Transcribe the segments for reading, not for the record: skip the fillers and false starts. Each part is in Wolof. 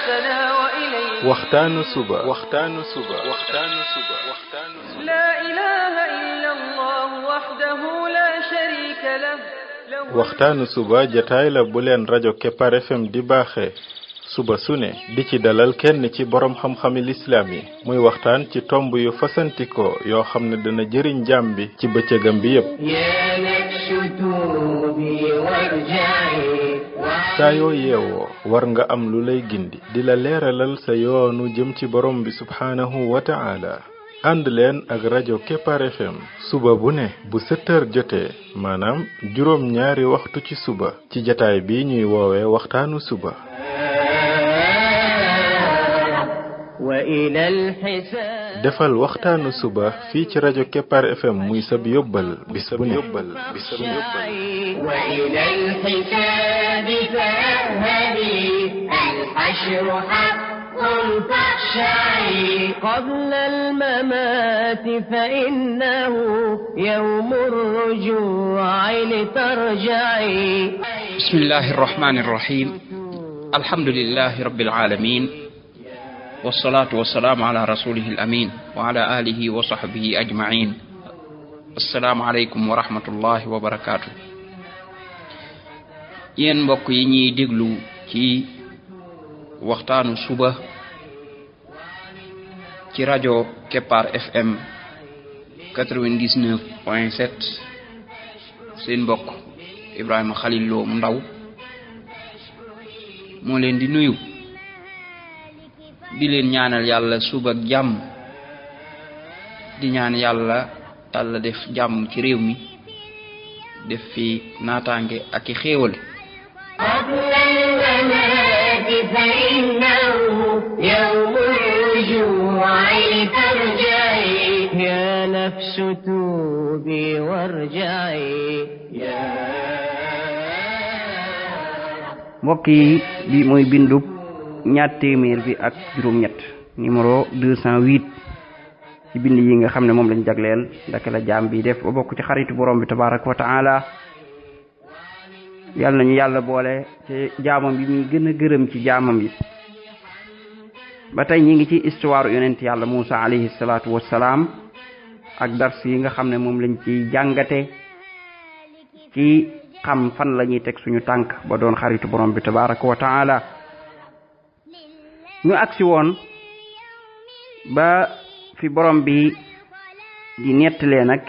حياتنا وإليه waxtaanu suba لا إله إلا الله وحده لا شريك له waxtaanu suba jataay la bu leen rajo Kepar FM di baaxee suba su ne di ci dalal kenn ci borom xam-xami lislaam yi muy waxtaan ci tomb yu fasantikoo yoo xam ne dana jëriñ jaam bi ci bëccëgam bi yépp saa yoo yeewoo war nga am lu lay gindi di la leeralal sa yoonu jëm ci borom bi subhaanahu wa ta'ala ànd leen ak rajo Kepar FM suba bu ne bu 7 heures jotee maanaam juróom ñaari waxtu ci suba ci jataay bi ñuy woowee waxtaanu suba defal waxtaanu suba fii ci rajo Kepar FM muy sab yóbbal bis bu ne وإلى الحساب فاذهبي الحشر حق فاخشعي قبل الممات فإنه يوم الرجوع لترجعي بسم الله الرحمن الرحيم الحمد لله رب العالمين والصلاة والسلام على رسوله الأمين وعلى آله وصحبه أجمعين السلام عليكم ورحمة الله وبركاته yéen mbokk yi ñuy déglu ci waxtaanu suba ci rajo Kepar FM 99.7 seen mbokk Ibrahima Khalil Lo mu ndaw moo leen di nuyu di leen ñaanal yàlla suba ak jàmm di ñaan yàlla def jàmm ci réew mi def fi naataange ak i xéewal قبل الممات فإنه يوم الرجوع لترجعي يا نفس توبي وارجعي mbokk yi bi mooy bindub ñaar téeméer bi ak juróom-ñett numéro 208 ci bind yi nga xam ne moom lañ jagleel ndaka la jaam bi def ba bokk ci xaritu borom bi tabaraka wa taala yàlla nañu yàlla boole ci jaamam bi muy gën a gërëm ci jaamam yi ba tey ñi ngi ci histoire yonent yàlla Muusa alayhi salaatu wassalaam ak dars yi nga xam ne moom lañ ci jàngate ci xam fan la ñuy teg suñu tànk ba doon xaritu borom bi tabaraka wa taala ñu agsi woon ba fi borom bi di nettalee nag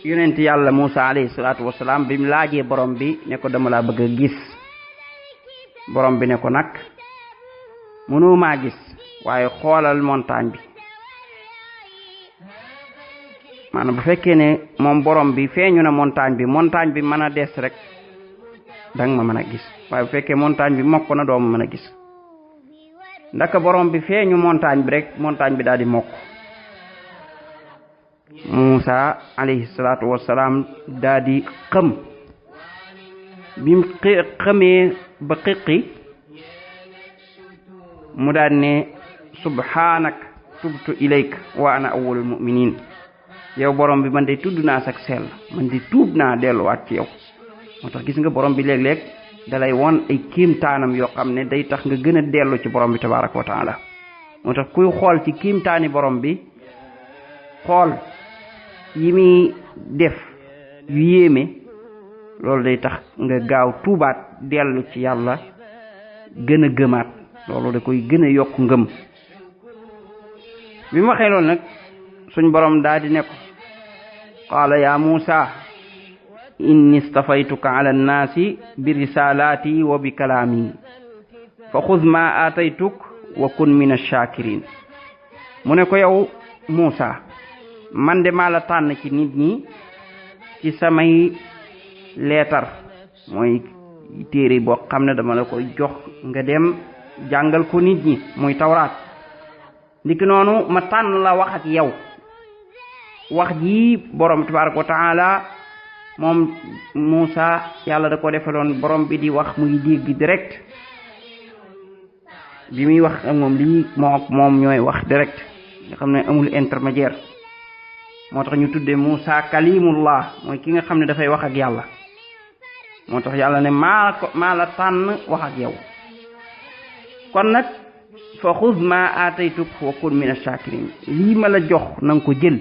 yonent yàlla Muusa alayhi salaatu wasalaam bi mu laajee borom bi ne ko dama laa bëgg a gis borom bi ne ko nag mënoo maa gis waaye xoolal montagne bi maanaam bu fekkee ne moom borom bi feeñu na montagne bi mën a des rek danga ma mën a gis waaye bu fekkee montagne bi mokk na doo ma mën a gis ndaka borom bi feeñu montagne bi rek montagne bi daal di mokk Muusa alayhi salaatu wassalaam daal di xëm bi mu xëmee ba xiqi mu daal ne subhaanak tubtu ilayk wa ana awwalul mu'minin yow borom bi man de tudd naa sak sell man de tuub naa delluwaat ci yow moo tax gis nga borom bi léeg-léeg dalay won ay kiimtaanam yoo xam ne day tax nga gën a dellu ci borom bi tabaraka wa taala moo tax kuy xool ci kiimtaani borom bi xool yi muy def yu yéeme loolu day tax nga gaaw tuubaat dellu ci yàlla gën a gëmaat loolu da koy gën a yokk ngëm bi mu waxee loolu nag suñ borom daal di ne ko qaala ya Muusa inni stafaytuka ala nnaasi bi risalaati wa bi kalaami fa xuz ma aataytuk wa kun min ash-shakirin mu ne ko yow Muusa man de maa la tànn ci nit ñi ci samay leetar mooy téere boo xam ne dama la koy jox nga dem jàngal ko nit ñi muy tawraat ndiki noonu ma tànn la wax ak yow wax ji borom tabaraka wa taala moom Muusa yàlla da ko defaloon borom bi di wax muy dégg direct bi muy wax ak moom lii moom ñooy wax direct nga xam ne amul intermédiaire moo tax ñu tuddee Muusa kalimullah mooy ki nga xam ne dafay wax ak yàlla moo tax yàlla ne maa la tànn wax ak yow kon nag fa xuz ma aataytuk wa kun min ash-shakirin lii ma la jox na nga ko jël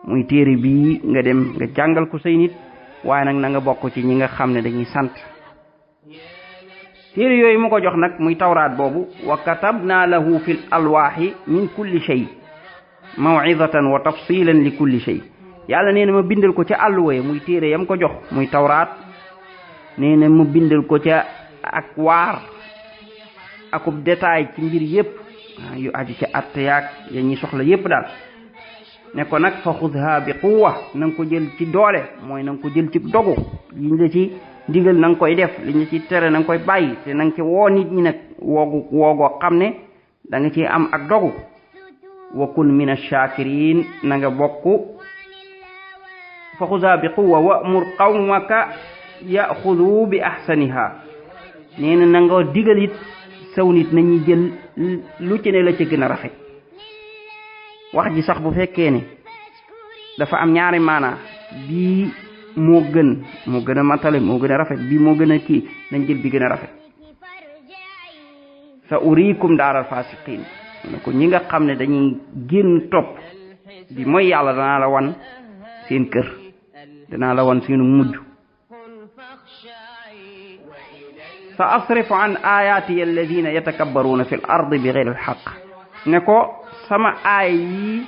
muy téere bii nga dem nga jàngal ko say nit waaye nag na nga bokk ci ñi nga xam ne dañuy sant téere yooyu mu ko jox nag muy tawraat boobu wa katabna lahu fil alwaaxi min kulli shay maw'izatan wa tafsilan li kulli shay yàlla nee na ma bindal ko ca àlluwaye muy téere yam ko jox muy tawraat nee na ma bindal ko ca ak waar akub détail ci mbir yépp yu aju ci atte yaag ya ñuy soxla yépp daal ne ko nag fa xudha bi quwwa na nga ko jël ci doole mooy na nga ko jël ci dogu liñ la ci digal na nga koy def liñ la ci tere na nga koy bàyyi te na nga ci woo nit ñi nag woogoo xam ne da nga ci am ak dogu wa kun min ash-shakirin na nga bokk fa xudha bi quwwa wa'mur qawmaka ya'khudhu bi ahsaniha nee na nga digal it saw nit nañuy jël lu ci ne la ci gën a rafet wax ji sax bu fekkee ne dafa am ñaari maanaa bii moo gën a matale moo gën a rafet bii moo gën a kii nañ jël bi gën a rafet sa uriikum daaral fasiqin ne ko ñi nga xam ne dañuy génn topp di mooy yàlla danaa la wan seen kër danaa la wan seenu mujj sa asrifu an ayati alladina yatakabbaruna fi l ardi bi gayri alxaq ne ko sama aay yi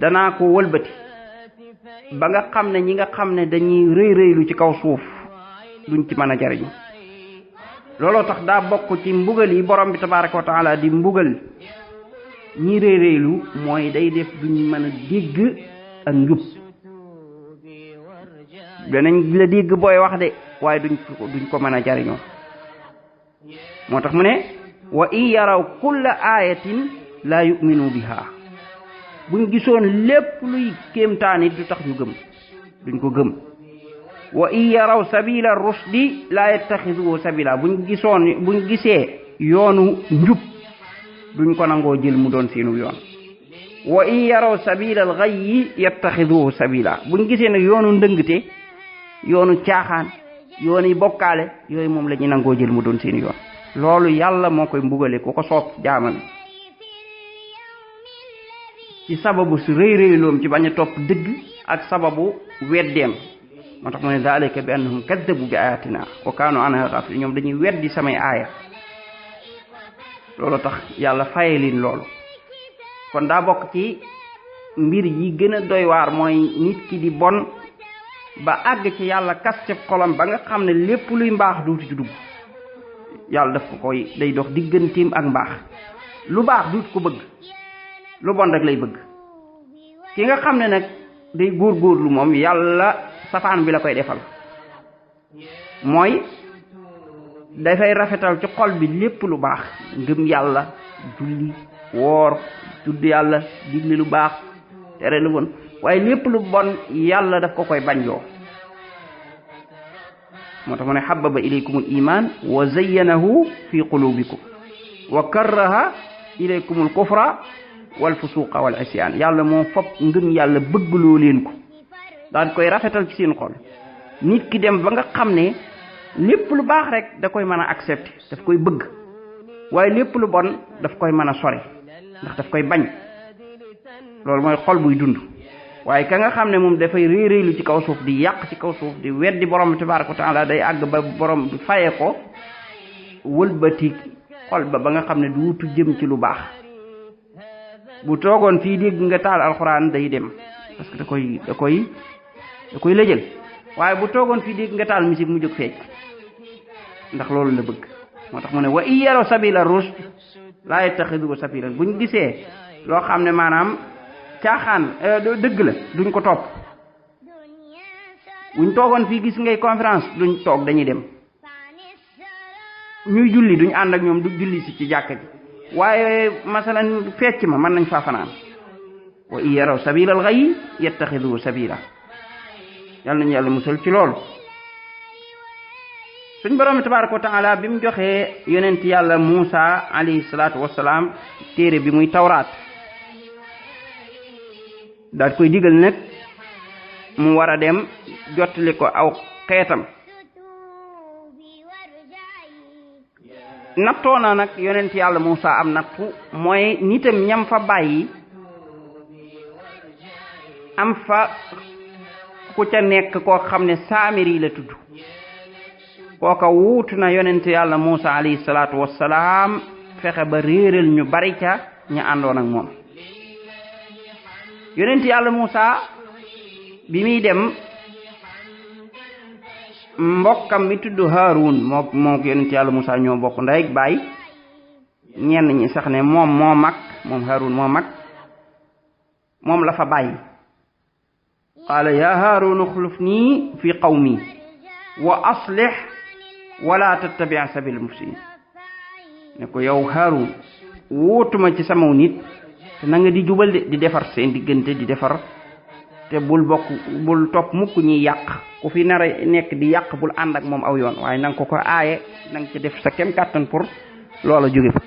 danaa ko wëlbati ba nga xam ne ñi nga xam ne dañuy rëy-rëylu ci kaw suuf duñ ci mën a jariñu looloo tax daa bokk ci mbugal yi borom bi tabaraka wa taala di mbugal ñi rëy-rëylu mooy day def duñ mën a dégg ak njub danañ la dégg booy wax de waaye duñ ko mën a jariñoo moo tax mu ne wa in yaraw kulla ayatin la yu'minu biha buñ gisoon lépp luy kéemtaanit du tax ñu gëm duñ ko gëm wa in yaraw sabila rushdi la yattaxiduhu sabila buñ gisee yoonu njub duñ ko nangoo jël mu doon seenu yoon wa in yaraw sabila al ghayyi yattaxiduhu sabila buñ gisee nag yoonu ndëngte yoonu caaxaan yoonu yi bokkaale yooyu moom la ñu nangoo jël mu doon seenu yoon loolu yàlla moo koy mbugale ku ko soob jaamam ci sababu su rëy-rëyloom ci bañ a topp dëgg ak sababu weddeem moo tax mu ne zalika bi annahum kaddabu bi ayatina wa kaanu anha ghafilin ñoom dañuy weddi samay aaya loolu tax yàlla faye leen loolu kon daa bokk ci mbir yi gën a doy waar mooy nit ki di bon ba àgg ci yàlla kas ci xolam ba nga xam ne lépp luy mbaax duuti ci dugg yàlla daf ko koy day dox digganteem ak mbaax lu baax duut ko bëgg lu bon rek lay bëgg ki nga xam ne nag day góorgóorlu moom yàlla safaan bi la koy defal mooy dafay rafetal ci xol bi lépp lu baax ngëm yàlla julli woor tudd yàlla digle lu baax tere lu bon waaye lépp lu bon yàlla daf ko koy bañloo moo tax mu ne habbaba ilaykum al iman wa zayyanahu fi qulubikum wa karraha ilaykum al kufra wal fusuqa wal isyan yàlla moo fop ngëm yàlla bëggloo leen ko daan koy rafetal ci seen xol nit ki dem ba nga xam ne lépp lu baax rek da koy mën a accepter daf koy bëgg waaye lépp lu bon daf koy mën a sori ndax daf koy bañ loolu mooy xol buy dund waaye ka nga xam ne moom dafay réeréelu ci kaw suuf di yàq ci kaw suuf di weddi borom bi tabaraka wa taala day àgg ba borom bi faye ko wëlbati xol ba nga xam ne du wutu jëm ci lu baax bu toogoon fii dégg nga taal alxuraan day dem parce que da koy lëjël waaye bu toogoon fii dégg nga taal musique mu jóg fecc ndax loolu la bëgg moo tax mu ne wa in yaraw sabila rushd laa yattaxiduhu sabila buñ gisee loo xam ne maanaam caaxaan dëgg la duñ ko topp buñ toogoon fii gis ngay conférence duñ toog dañuy dem ñuy julli duñ ànd ak ñoom du julli si ci jàkka ji waaye masalan fecc ma mën nañ faa fanaan wa in yaraw sabila al ghayyi yattaxiduhu sabila yàlla nañu yàlla musal ci loolu suñ borom tabaraka wa taala bi mu joxee yonent yàlla Muusa alayhi salaatu wassalaam téere bi muy tawraat daal koy digal nag mu war a dem jottali ko aw xeetam nattoo na nag yonent yàlla Muusa am nattu mooy nitam ñam fa bàyyi am fa ku ca nekk koo xam ne Saamiri la tudd kooka wuutu na yonent yàlla Muusa alayhi salaatu wassalaam fexe ba réeral ñu bari ca ñu àndoon ak moom yonent yàlla Muusa bi muy dem mbokkam mi tudd Haarun moo yonent yàlla Muusa ñoo bokk ndey ak baay ñenn ñi sax ne moom Haarun moo mag moom la fa bàyyi qaala ya Haarun uxlufnii fi qawmi wa aslih wala tattabi' sabil mufsidin ne ko yow Haarun wóotuma ci sama nit te na nga di jubal di defar seen diggante di defar te bul topp mukk ñuy yàq ku fi nar a nekk di yàq bul ànd ak moom aw yoon waaye na nga ko aaye na nga ci def sa kem kàttan pour loola jóge fa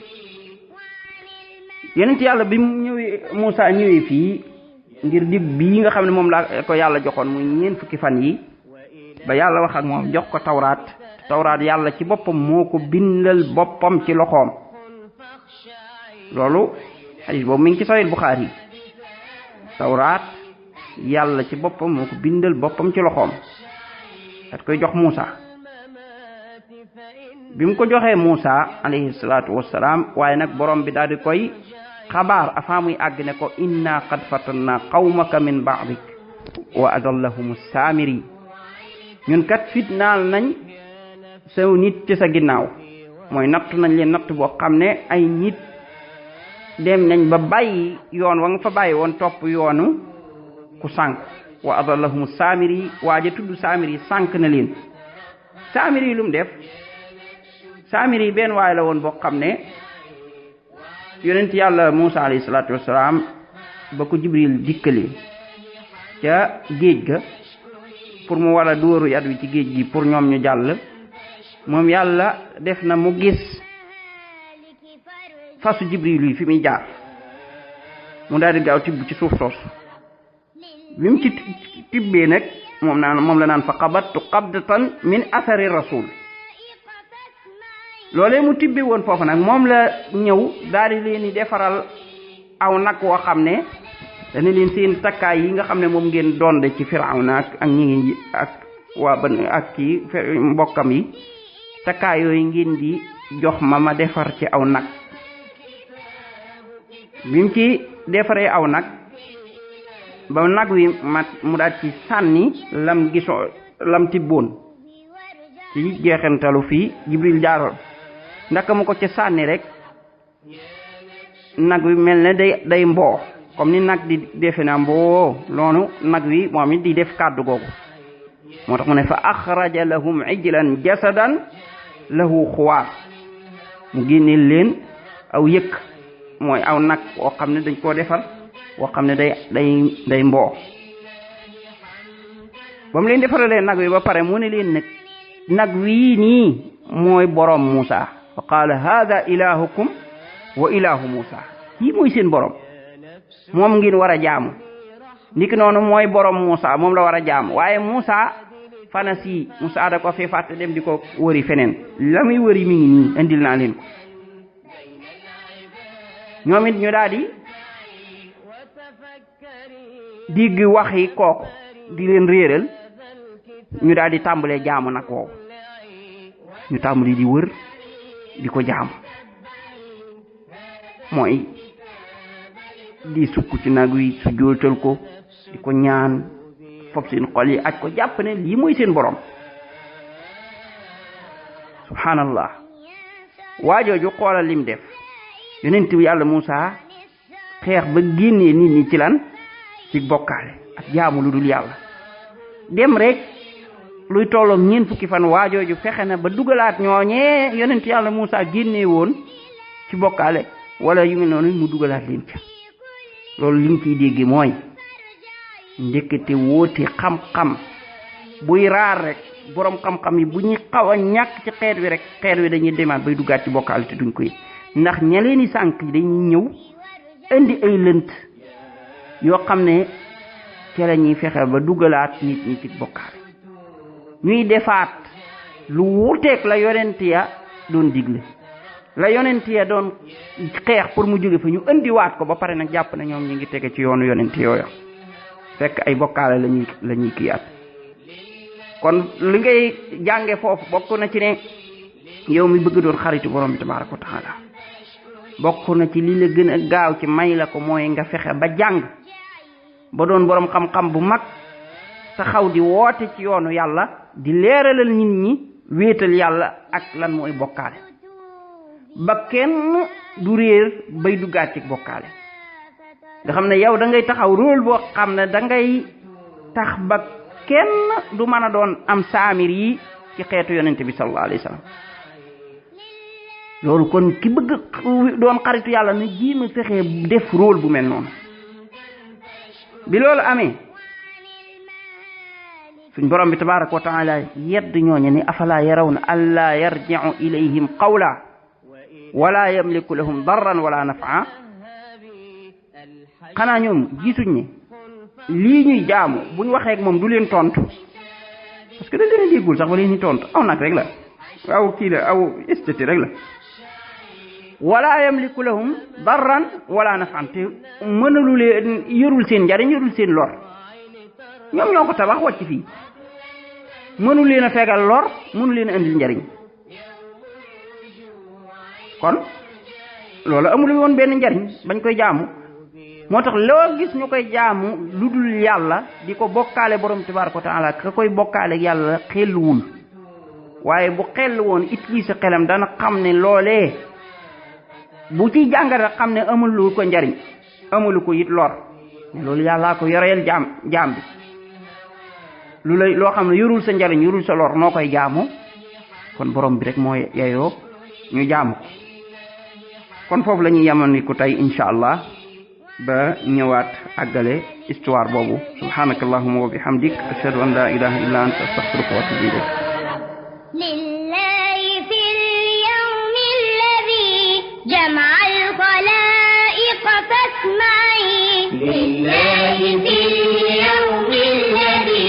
yonent yàlla bi mu ñëwee Muusa ñëwee fii ngir dig bii nga xam ne moom la ko yàlla joxoon muy 4 fukki fan yi ba yàlla wax ak moom jox ko tawraat yàlla ci boppam moo ko bindal boppam ci loxoom loolu xadiis boobu mi ngi ci Sahih Bukhari tawraat yàlla ci boppam moo ko bindal boppam ci loxoom dat koy jox Muusa bi mu ko joxee Muusa alayhi salaatu wassalaam waaye nag borom bi daal di koy xabaar afaa muy àgg ne ko inna qad fatanna qawmaka min ba'dik wa adallahum Saamiri ñun kat fitnaal nañ saw nit ci sa ginnaaw mooy nattu nañ leen natt boo xam ne ay nit dem nañ ba bàyyi yoon wa nga fa bàyyi woon topp yoonu ku sànk wa adallahum Saamiri waaja tudd Saamiri sànk na leen Saamiri lu mu def Saamiri benn waay la woon boo xam ne yonent yàlla Muusa alayhi salaatu wassalaam ba ko Jibril dikkalee ca géej ga pour mu war a dóoru yat wi ci géej gi pour ñoom ñu jàll moom yàlla def na mu gis fasu Jibril yi fi muy jaar mu daal di gaaw tibb ci suuf soos bi mu ci tibbee nag moom la naan fa qabattu qabdatan min athari rasul loolee mu tibbi woon foofu nag moom la ñëw daal di leen di defaral aw nag woo xam ne dana leen seen takkaay yi nga xam ne moom ngeen donde ci Firawna ak ñi ngi ak waa ban ak kii mbokkam yi takkaay yooyu ngeen di jox ma defar ci aw nag bi mu ci defaree aw nag ba nag wi mu daal ci sànni lam tibboon ci jeexantalu fii Jibril jaaroon ndaka mu ko ci sànni rek nag wi mel ne day mboo comme ni nag di defe na mboo loonu nag wi moom it di def kàddu googu moo tax mu ne fa axraja lahum ijlan jasadan lahu xuwaar mu génneel leen aw yëkk mooy aw nag woo xam ne dañ koo defar woo xam ne day mboo ba mu leen defaralee nag wi ba pare mu ne leen nag wii nii mooy borom Muusa fa qaala hada ilahukum wa ilahu Muusa kii mooy seen borom moom ngeen war a jaamu niki noonu mooy borom Muusa moom la war a jaamu waaye Muusa fana si Muusa da ko fee fàtte dem di ko wëri feneen la muy wëri mi ngi nii indil naa leen ko ñoom it ñu daal di digg waxi kooku di leen réeral ñu daal di tàmbalee jaamu nag woowu ñu tàmbali di wër di ko jaamu mooy di sukk ci nag wi su jootal ko di ko ñaan foog seen xol yi aj ko jàpp ne lii mooy seen borom subhanallah waajooju xoolal lim def yonent bi yàlla Muusa xeex ba génnee nit ñi ci lan ci bokkaale ak jaamu lu dul yàlla dem rek luy tolloog 4 fukki fan waajooju fexe na ba dugalaat ñooñee yonent yàlla Muusa génnee woon ci bokkaale wala yu mel noonu mu dugalaat leen ca loolu liñ ciy dégg mooy ndekete wóote xam-xam buy raar rek borom xam-xam yi bu ñuy xaw a ñàkk ci xeet wi rek xeet wi dañuy demaat bay duggaat ci bokkaale te duñ koy ndax ña leen i sànq dañuy ñëw indi ay lënt yoo xam ne ca la ñuy fexe ba dugalaat nit ñi ci bokkaale ñuy defaat lu wuuteeg la yonent ya doon digle la yonent ya doon xeex pour mu jóge fa ñu indiwaat ko ba pare nag jàpp na ñoom ñi ngi tege ci yoonu yonent yooya fekk ay bokkaale la ñuy kiyaat. kon li ngay jànge foofu bokk na ci ne yow mi bëgg doon xaritu borom bi tabaraka wa taala bokk na ci li la gën a gaaw ci may la ko mooy nga fexe ba jàng ba doon borom xam-xam bu mag taxaw di woote ci yoonu yàlla di leeralal nit ñi wéetal yàlla ak lan mooy bokkaale ba kenn du réer bay duggaat ci bokkaale nga xam ne yow da ngay taxaw rôle boo xam ne da ngay tax ba kenn du mën a doon am saamir yi ci xeetu yonente bi sallallahu alayhi wa sallam loolu kon ki bëgg doon xaritu yàlla na jéem a fexe def rôle bu mel noonu bi loolu amee suñ borom bi tabaraka wa taala yedd ñooñu ni afala yarawna alla yarji'u ilayhim qawla wala yamliku lahum darran wala naf'a xanaa ñoom gisuñ ne lii ñuy jaamu buñ waxee ak moom du leen tontu parce que da leen déggul sax ba leen ñu tontu aw nag rek la aw kii la aw estati rek la wala yamliku lahum darran wala naf'an te mënalu leen yorul seen njariñ yorul seen lor ñoom ñoo ko tabax wàcc fii mënu leen a fegal lor mënu leen a indil njariñ kon loolu amul woon benn njariñ bañ koy jaamu moo tax loo gis ñu koy jaamu lu dul yàlla di ko bokkaale borom tabaraka wa taala ka koy bokkaale yàlla xelluwul waaye bu xell woon utilise xelam dana xam ne loolee bu ci jàngat xam ne amulu ko njariñ amulu ko it lor loolu yàllaa ko yoreel jaam bi lu lay loo xam ne yorul sa njariñ yorul sa lor noo koy jaamu kon borom bi rek moo yeyoo ñu jaamu ko kon foofu la ñuy yemoon ko tey insha allah ba ñëwaat àggale histoire boobu subhanaka allahumma wa bihamdik ashhadu an la ilaha illa anta astaghfiruka wa atubu ilayk lillahi fil yawmi alladhi jama'a al-khalaiq fasma'i lillahi fil yawmi alladhi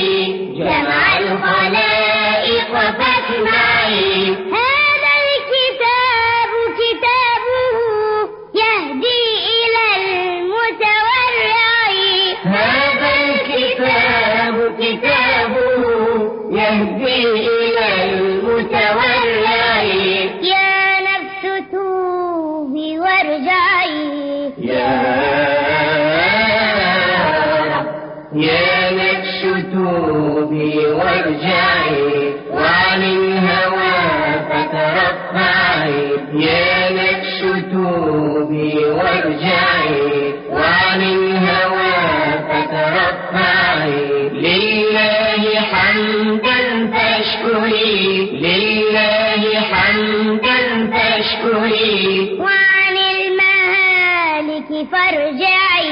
jama'a al-khalaiq fasma'i hadha al-kitab kitabuhu yahdi يهدي إلى المتورع يا نفس توبي وارجعي يا نفس توبي وارجعي وعن الهوى فترفعي يا نفس توبي وارجعي وعن الهوى فترفعي لله حمدا فاشكري لله حمدا فاشكري وعن المهالك فارجعي